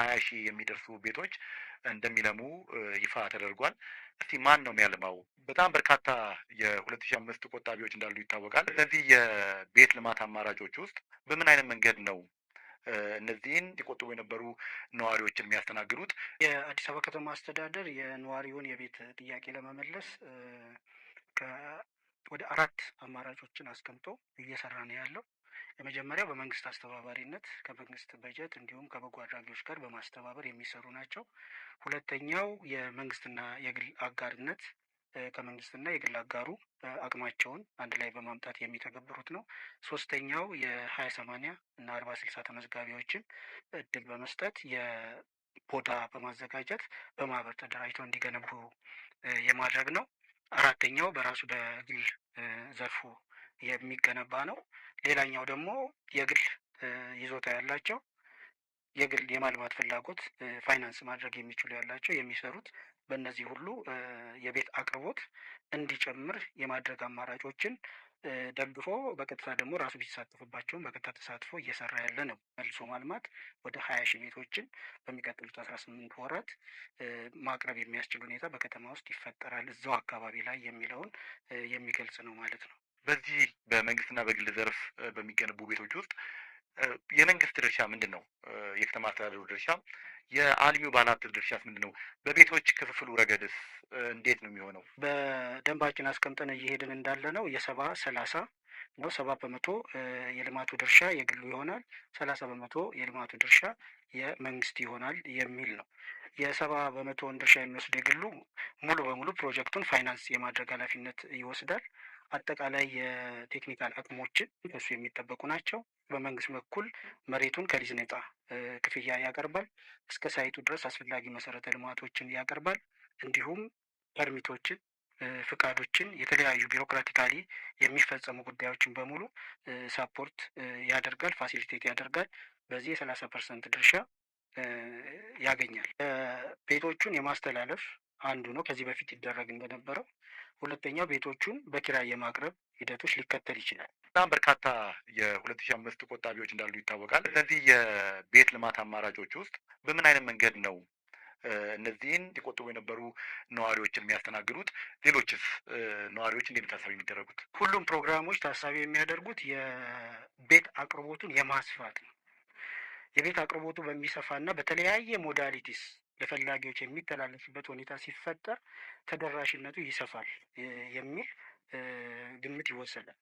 20,000 የሚደርሱ ቤቶች እንደሚለሙ ይፋ ተደርጓል። እስቲ ማን ነው የሚያለማው? በጣም በርካታ የ2005 ቆጣቢዎች እንዳሉ ይታወቃል። እነዚህ የቤት ልማት አማራጮች ውስጥ በምን አይነት መንገድ ነው እነዚህን ሊቆጥቡ የነበሩ ነዋሪዎችን የሚያስተናግዱት? የአዲስ አበባ ከተማ አስተዳደር የነዋሪውን የቤት ጥያቄ ለመመለስ ወደ አራት አማራጮችን አስቀምጦ እየሰራ ነው ያለው። የመጀመሪያው በመንግስት አስተባባሪነት ከመንግስት በጀት እንዲሁም ከበጎ አድራጊዎች ጋር በማስተባበር የሚሰሩ ናቸው። ሁለተኛው የመንግስትና የግል አጋርነት፣ ከመንግስትና የግል አጋሩ አቅማቸውን አንድ ላይ በማምጣት የሚተገብሩት ነው። ሶስተኛው የ20/80 እና 40/60 ተመዝጋቢዎችን እድል በመስጠት የቦታ በማዘጋጀት በማህበር ተደራጅተው እንዲገነቡ የማድረግ ነው። አራተኛው በራሱ በግል ዘርፉ የሚገነባ ነው። ሌላኛው ደግሞ የግል ይዞታ ያላቸው፣ የግል የማልማት ፍላጎት፣ ፋይናንስ ማድረግ የሚችሉ ያላቸው የሚሰሩት፣ በእነዚህ ሁሉ የቤት አቅርቦት እንዲጨምር የማድረግ አማራጮችን ደግፎ በቀጥታ ደግሞ ራሱ ቢሳተፍባቸውም በቀጥታ ተሳትፎ እየሰራ ያለ ነው። መልሶ ማልማት ወደ 20,000 ቤቶችን በሚቀጥሉት 18 ወራት ማቅረብ የሚያስችል ሁኔታ በከተማ ውስጥ ይፈጠራል እዛው አካባቢ ላይ የሚለውን የሚገልጽ ነው ማለት ነው። በዚህ በመንግስትና በግል ዘርፍ በሚገነቡ ቤቶች ውስጥ የመንግስት ድርሻ ምንድን ነው? የከተማ አስተዳደሩ ድርሻ፣ የአልሚው ባለሀብት ድርሻስ ምንድን ነው? በቤቶች ክፍፍሉ ረገድስ እንዴት ነው የሚሆነው? በደንባችን አስቀምጠን እየሄድን እንዳለ ነው የ70/30 ነው። 70% የልማቱ ድርሻ የግሉ ይሆናል፣ 30% የልማቱ ድርሻ የመንግስት ይሆናል የሚል ነው። የ70%ን ድርሻ የሚወስድ የግሉ ሙሉ በሙሉ ፕሮጀክቱን ፋይናንስ የማድረግ ኃላፊነት ይወስዳል። አጠቃላይ የ technical አቅሞችን ከእሱ የሚጠበቁ ናቸው። በመንግስት በኩል መሬቱን ከሊዝ ነጻ ክፍያ ያቀርባል። እስከ site ኡ ድረስ አስፈላጊ መሰረተ ልማቶችን ያቀርባል። እንዲሁም permit ኦችን፣ ፍቃዶችን፣ የተለያዩ bureaucratically የሚፈጸሙ ጉዳዮችን በሙሉ support ያደርጋል፣ facilitate ያደርጋል። በዚህ የ30% ድርሻ ያገኛል። ቤቶቹን የማስተላለፍ አንዱ ነው፣ ከዚህ በፊት ይደረግ እንደነበረው። ሁለተኛው ቤቶቹን በኪራይ የማቅረብ ሂደቶች ሊከተል ይችላል። በጣም በርካታ የ2005 ቆጣቢዎች እንዳሉ ይታወቃል። እነዚህ የቤት ልማት አማራጮች ውስጥ በምን አይነት መንገድ ነው እነዚህን ሊቆጥቡ የነበሩ ነዋሪዎችን የሚያስተናግዱት? ሌሎችስ ነዋሪዎች እንዴት ታሳቢ የሚደረጉት? ሁሉም ፕሮግራሞች ታሳቢ የሚያደርጉት የቤት አቅርቦቱን የማስፋት ነው። የቤት አቅርቦቱ በሚሰፋና በተለያየ modalities ለፈላጊዎች የሚተላለፍበት ሁኔታ ሲፈጠር ተደራሽነቱ ይሰፋል የሚል ግምት ይወሰዳል።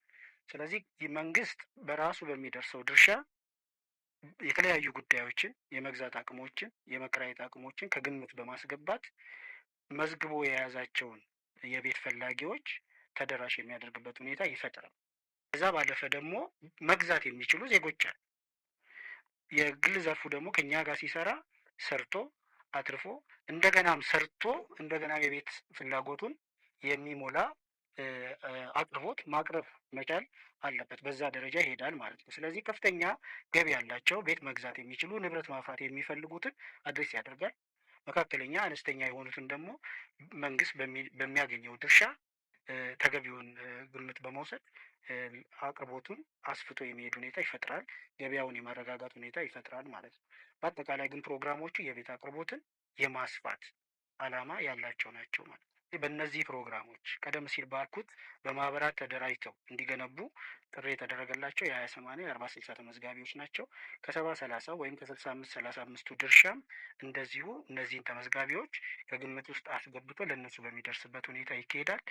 ስለዚህ መንግስት በራሱ በሚደርሰው ድርሻ የተለያዩ ጉዳዮችን፣ የመግዛት አቅሞችን፣ የመከራየት አቅሞችን ከግምት በማስገባት መዝግቦ የያዛቸውን የቤት ፈላጊዎች ተደራሽ የሚያደርግበት ሁኔታ ይፈጥራል። ከዛ ባለፈ ደግሞ መግዛት የሚችሉ ዜጎች አሉ። የግል ዘርፉ ደግሞ ከኛ ጋር ሲሰራ ሰርቶ አትርፎ እንደገናም ሰርቶ እንደገና የቤት ፍላጎቱን የሚሞላ አቅርቦት ማቅረብ መቻል አለበት። በዛ ደረጃ ይሄዳል ማለት ነው። ስለዚህ ከፍተኛ ገቢ ያላቸው፣ ቤት መግዛት የሚችሉ፣ ንብረት ማፍራት የሚፈልጉትን address ያደርጋል። መካከለኛ፣ አነስተኛ የሆኑትን ደግሞ መንግስት በሚያገኘው ድርሻ ተገቢውን ግምት በመውሰድ አቅርቦቱን አስፍቶ የሚሄድ ሁኔታ ይፈጥራል። ገበያውን የማረጋጋት ሁኔታ ይፈጥራል ማለት ነው። በአጠቃላይ ግን ፕሮግራሞቹ የቤት አቅርቦትን የማስፋት ዓላማ ያላቸው ናቸው ማለት ነው። በእነዚህ ፕሮግራሞች ቀደም ሲል ባልኩት በማህበራት ተደራጅተው እንዲገነቡ ጥሪ የተደረገላቸው የ20/80፣ የ40/60 ተመዝጋቢዎች ናቸው። ከ70/30 ወይም ከ65/35ቱ ድርሻም እንደዚሁ እነዚህን ተመዝጋቢዎች ከግምት ውስጥ አስገብቶ ለእነሱ በሚደርስበት ሁኔታ ይካሄዳል።